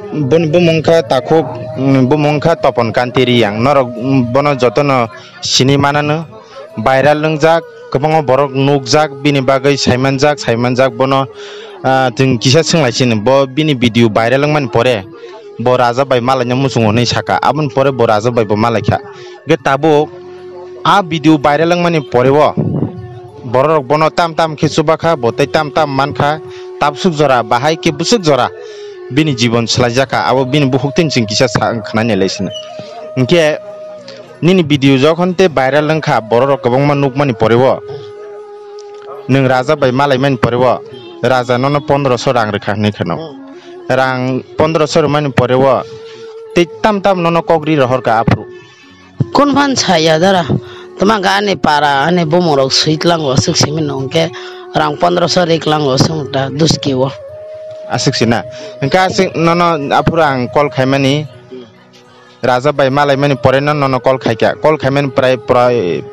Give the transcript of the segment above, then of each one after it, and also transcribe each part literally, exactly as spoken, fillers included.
Boni bumung kha Takhuk, mm, bumung kha Topon Kanti Riyang. Norok, mm, bono jotono sini manano. Viral wngjak, kwbangma borok nukjak, bini bagwi saimanjak, saimanjak bono, ah, chwng kisa swnglaisini. Bo bini video viral wngmani pore bo Raja bai malaina muchungo hwnwi saka. Aboni pore bo Raja bai bo malaikha. Hwnkhe tabuk a video viral wngmani pore o bororok bono tam tam khe chubakha, bo tei tam tam mankha, tabswk jora bahai khe bwswk jora bini jibon swlaijakha, abo bini bukhuk tini chwng kisa sa khwnani lai sini. Hinkhe nini video jokhon tei viral wngkha, bororok kwbangma nukmani pore o nwng Raja bai malaimani pore o Raja nono pondroso rang rwkha hinwi kheno. Rang pondroso rwmani pore o tei tam tam nono kok ri rohorkha aphuru. Kun phan saya dara? Tama ga ani para, ani bumung rok sui tlango, aswk simi no hwnkhe rang pondroso ri tlango, aswk ta duski o. Aswk sina? Hwnkhe aswk nono aphuru ang call khaimani, Raja bai malaimani pore no nono call khaikha. Call khaimani prai, prai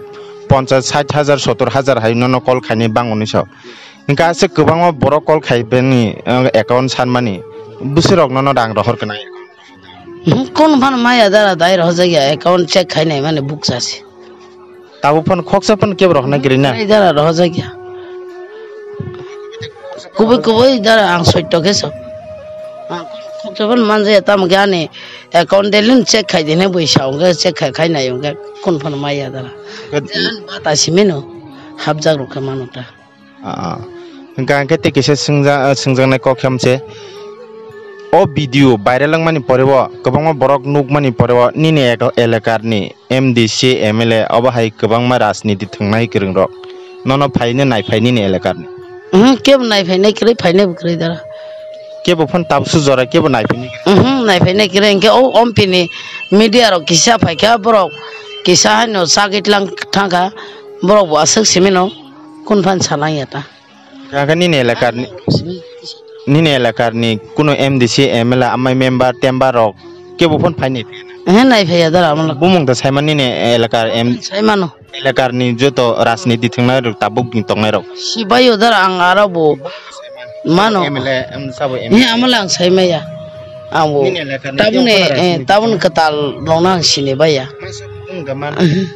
ponchas, sait hajar, sottor hajar hai nono call khainai bango ni sao. Hwnkhe aswk kwbangma borok call khaibani, uh, account sanmani. Bwswk rok nono rang rohor kwnai. Hmm, kun phan maya dara dai rohorjakya, account check khainai mani bukcha se. Tabuk phan khoksa phan kebo rohornai kwrwi na? Dara rohorjakya. Kubui kubui dara ang soitto khe so. Ang khoksa phan manjaya, tamo khe ani account daily check khai dinai bui sa, hwnkhe check khai, khainai hwnkhe kun phan maya dara. Bata simino hapjak rok khe mano ta. Ah, ah. Hwnkha hwnkhe tei kisa swngja-, ah, swngjaknai kok khe se. O video viral wngmani pore o, kwbangma borok nukmani pore o, nini eko-, elekarni M D C, M L A, obo hai kwbangma rajniti thwngnai kwrwng rok. Nono phaino naiphai nini elekarni? Mhm, kebo naiphai nai kwrwi, phainai bo kwrwi dara. Kebo phano tabuk sujora, kebo naiphai nai kwrwi. Mhm, naiphai nai kwrwi, hwnkhe o M P ni media rok kisa phaikha, borok kisa haino chagwi tlang thangkha, borok bo aswk simino. Kun phan salang ya ta? Kha khe nini elakar ni, nini elakar ni kunu M D C, M L A, amai member, tember rok kebo phone phai nai phai na? Ehe, nai phai ya dara amla. Bumung da saima nini elakar em-, sai mano. Elakar ni joto rajniti thwngnai rok, tabuk ni tongnai rok. Si bai yo dara ang aro bo mano. M L A, em, sabo M L A. Ehe, amla ang sai maya. Ang bo. Nini elakar ni tabuk ni, tei eh, rajniti tabuk ni thwngnai. Kwtal rok no ang sini bai ya. Masa bumung da mano. Ehe.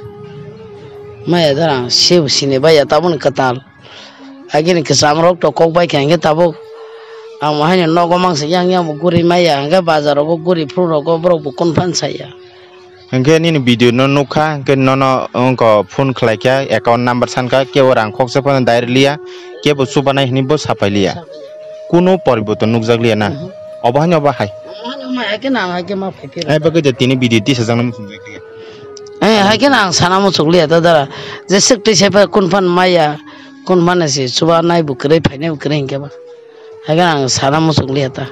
Maya dara ang sebo sini bai ya, tabuk ni kwtal. Agini kwcham rok to kok bai kha, hwnkhe tabuk ang bo haino nogo mangsa yang yang bo guri maya, hwnkhe bazar rogo guri phuru rogo borok bo kun phan saya. Hwnkhe nini video no nukha, hwnkhe nono wngkha phone khlai kha, account number san kha, kebo rang khoksa phano direct liya, kebo chubanai hinwi bo sapai liya. Kunu poriborton nukjak liya na? Mhm. Obo haino obo hai. Obo haino ma, hai khe na, hai khe ma phai phiro. Ai bagwi de tini video tisa jang no muchung jak liya. Eh, hai khe na ang sana muchung liya ta dara. Je swk twi sai phai kun phan maya. Kun mane se chuba nai bo kwrwi, phainai bo kwrwi hinkhe ba. Hai khe ang sana muchung liya ta.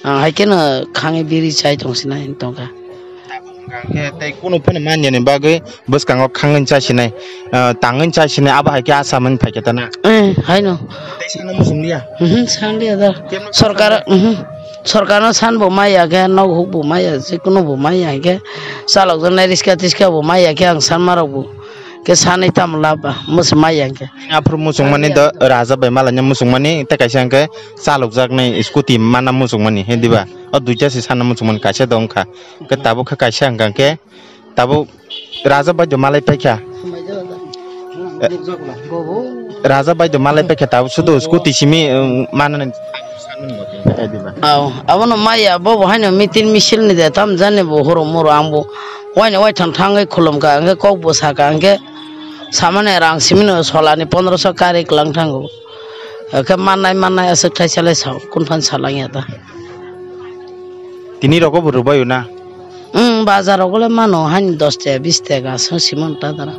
Ang hai khe no khangwi biri chai tong sinai tongkha. Hwnkhe tei kunu phano manyani bagwi bwskango khangwi chai sinai, ah, tangwi chai sinai, abo hai khe asa mani phai khe ta na? Eh, hai no. Tei sana muchung liya? Mhm, san liya da. Kemno sorkar, sana? Mhm. Sorkar no san bo maya khe, nok huk bo maya, jikunu bo maya khe, chalok jaknai riska tiska bo maya khe, ang san ma rok bo. Khe sanwi tamo laba, mwswk maya hwnkhe. Aphuru muchungmani do raja bai malaina muchungmani, tei kaisa hwnkhe chalokjaknai scooty mana muchungmani, he diba? O duita se sana muchungmani, kaisa do wngkha. Khe tabuk khe kaisa hwnkha hwnkhe, tabuk raja bai do malai paikha. Raja bai do malai paikha, tabuk sudu scooty simi, um, manani. Aw, abono maya, bo bo haino meeting misil ni de tam jani bo horo moro ang bo waino waithang thangwi khulumkha, hwnkhe kok bo sakha, hwnkhe samani rang simino solani pondroso kari kwlang thango. Hwnkhe mannai mannai aswk thaisa le sao, kun phan salang ya ta. Tini rogo bo rwbaio na? Wng, bazar rogo le mano, haini dos taka, bis taka aswk simon ta dara.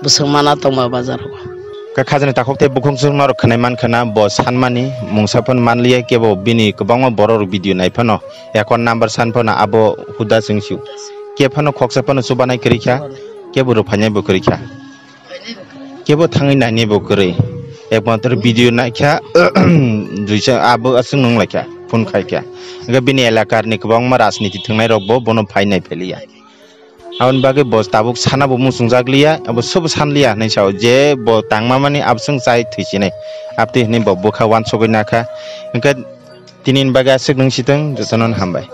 Bwswk mana tongma bazar rogo. Khe khajani takhuk tei bukhuk chwng norok khwnai mankha na, bo sanmani mungsa phano manliya, kebo bini kwbangma borok rok video nai phano, account number san phano abo huda chwng sio. Khe phano khoksa phano chubanai kwrwi kha, kebo rwphainai bo kwrwi kha. Kebo thangwi nainai bo kwrwi. Ekmatro video naikha, juisa abo aswk nung laikha, phone khaikha. Hwnkhe bini elakar ni kwbangma rajniti thwngnai rok bo bono phai nai pheliya. Aboni bagwi bo tabuk sana bo muchungjak liya, abo sobo san liya hinwi sao, je bo tangma mani abswng chai thwi sinai. Abtwi hinwi bo bwkha wansugwi nakha. Hwnkhe Tini ni bagwi aswk nung sitwng, jotono hambai.